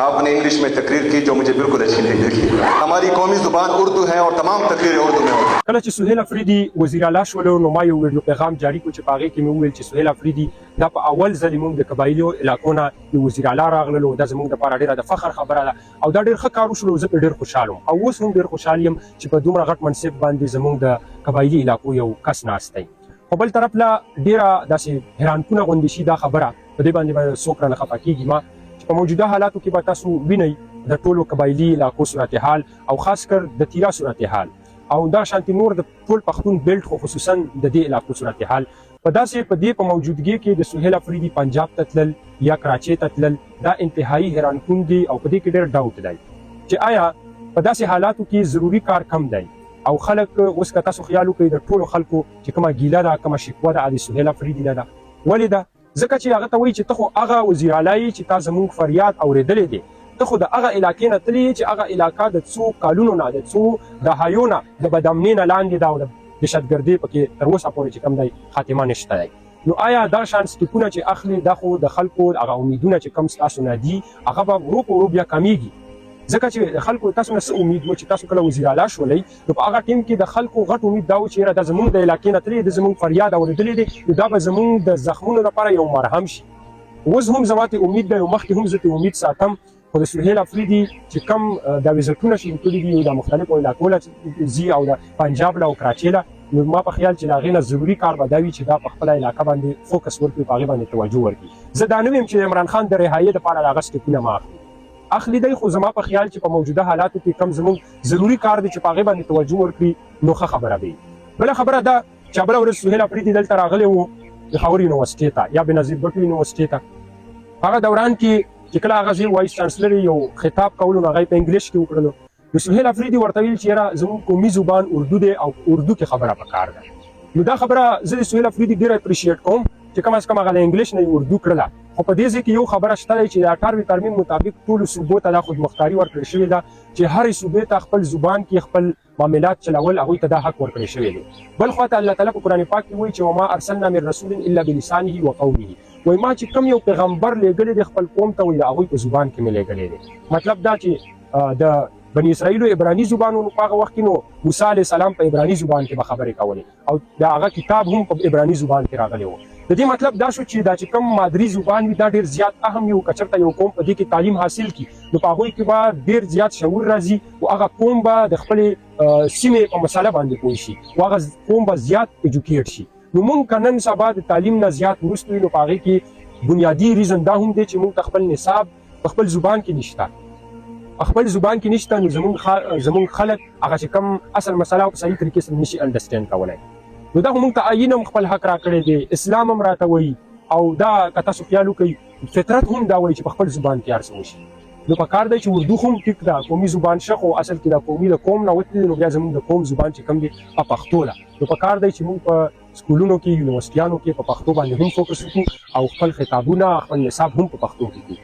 आपने इंग्लिश में तकरीर की जो मुझे बिल्कुल अच्छी नहीं लगी। हमारी कौमी जुबान उर्दू है और तमाम तकरीरें उर्दू में होती। کله چې سهیل افریدي وزیر اعلی شولو، نو ما یو ویډیو پیغام جاری کړ چې په هغې کې مې وویل چې سهیل افریدي، دا په اول ځل موږ د قبایلي علاقو نه یو وزیر اعلی راغللو، دا زموږ دپاره ډېره د فخر خبره ده او دا ډېر ښه کار وشولو. زه پرې ډېر خوشحال وم او اوس هم ډېر خوشحال یم چې په دومره غټ منصب باندې زموږ د قبایلي علاقو یو کس ناست دی. خو بل طرف له ډېره داسې حیرانکونه غوندې شي دا خبره، په دې باندې به څوک رانه خفه کېږي ما، چې په موجوده حالاتو کې به تاسو وینئ د ټولو قبایلي علاقو صورتحال او خاص کر د تیرا صورتحال او دا شانتي نور د ټول پښتون بیلټ، خو خصوصا د دې علاقو صورتحال. په داسې په دې په موجودګۍ کې د سهیل افریدي پنجاب ته تلل یا کراچۍ ته تلل، دا انتهایی حیرانکون دي او په دې کې ډېر ډاوټ دی چې آیا په داسې حالاتو کې ضروري کار کم دی؟ او خلک اوس که تاسو خیال وکړئ، د ټولو خلکو چې کومه ګیله ده، کومه شکوه ده، د سهیل افریدي نه ده. ولې ده؟ ځکه چې هغه ته وایي چې ته خو هغه وزیر اعلی یې چې تا زموږ فریاد اورېدلی دی، ته خو د هغه علاقې نه تللی چې هغه علاقه د څو کالونو نه، د څو دهایو نه د بدامنۍ نه لاندې ده او د دهشتګردۍ پکې تر اوسه پورې چې کوم دی خاتمه نشته دی. نو آیا دا شان سټپونه چې اخلي، دا خو د خلکو هغه امیدونه چې کم ستاسو نه دي، هغه به ورو په ورو بیا کمیږي، ځکه چې خلکو تاسو نه څه امید و چې تاسو کله وزیر اعلی شولئ، نو په هغه ټیم کې د خلکو غټ امید دا و چې یاره دا زمونږ د علاقې نه تللی، د زمونږ فریاد اورېدلی دی، نو دا به زمونږ د زخمونو لپاره یو مرهم شي. اوس هم زما ته امید دی او مخکې هم زه ته امید ساتم، خو د سهیل افریدي چې کم دا وزټونه شروع کړي دي، د مختلفو علاقو له ځي او د پنجاب له او کراچۍ له، نو ما په خیال چې د هغې نه ضروري کار به دا وي چې دا په خپله علاقه باندې فوکس ورکړي، په هغې باندې توجه ورکړي. زه دا نه وایم چې عمران خان د رهایۍ دپاره د هغه سټپونه ما اخلي، اخلي دی، خو زما په خیال چې په موجوده حالاتو کې کم زموږ ضروري کار دی چې په هغې باندې توجه ورکړي، نو ښه خبره به وي. بله خبره دا چې بله ورځ سهیل افریدي دلته راغلی و پېښور یونیورسټۍ ته یا بېنظیر بټو یونیورسټۍ ته. هغه دوران کې چې کله هغه ځای وایس چانسلر یو خطاب کولو، نو هغه یې په انګلیش کې وکړلو، نو سهیل افریدي ورته ویل چې یاره زموږ قومي زبان اردو دی او اردو کې خبره پکار ده. نو دا خبره زه د سهیل افریدي ډېره اپریشیټ کوم چې کم از کم هغه له انګلیش نه یې اردو کړله. خو په دې ځای کې یو خبره شته دی چې د 18ویں ترمیم مطابق ټولو صوبو ته دا خودمختاري ورکړل شوې ده چې هرې صوبې ته خپل زبان کې خپل معاملات چلول، هغوی ته دا حق ورکړل شوی دی. بل خوا ته الله تعالی په قرآن پاک کې وایي چې وما ارسلنا من رسول الا بلسانه وقومه، وایي ما چې کوم یو پیغمبر لېږلی دی خپل قوم ته، وایي د هغوی په زبان کې مې لېږلی دی. مطلب دا چې د بني اسرائیلو عبراني زبان په هغه وخت کې، نو موسی علیه السلام په عبراني زبان کې به خبرې کولې او د هغه کتاب هم په عبراني زبان کې راغلی و. د دې مطلب دا شو چې دا چې کوم مادري زبان وي، دا ډېر زیات اهم وي او که چېرته یو قوم په دې کې تعلیم حاصل کړي، نو په هغوی کې به ډېر زیات شعور راځي او هغه قوم به د خپلې سیمې په مسله باندې پوه شي او هغه قوم به زیات ایجوکیټ شي. نو مونږ که نن سبا د تعلیم نه زیات وروسته یو، نو په هغې کې بنیادي ریزن دا هم دی چې مونږ ته خپل نصاب په خپل زبان کې نشته، په خپل زبان کې نشته، نو زمونږ خلک هغه چې کوم اصل مسله په صحیح طریقې سره نشي انډرسټینډ کولای. نو دا خو مونږ ته آیین هم خپل حق راکړی دی، اسلام هم راته وایي او دا که تاسو خیال وکړئ، فطرت هم دا وایي چې په خپل زبان کې هر څه وشي. نو په کار دی چې اردو هم ټیک ده، قومي زبان شه، خو اصل کې دا قومي د قوم نه وتلی، نو بیا زمونږ د قوم زبان چې کوم دی په پښتو ده. نو په کار دی چې مونږ په سکولونو کې، یونیورسټیانو کې په پښتو باندې هم فوکس وکړو او خپل خطابونه، خپل نصاب هم په پښتو کې کړو.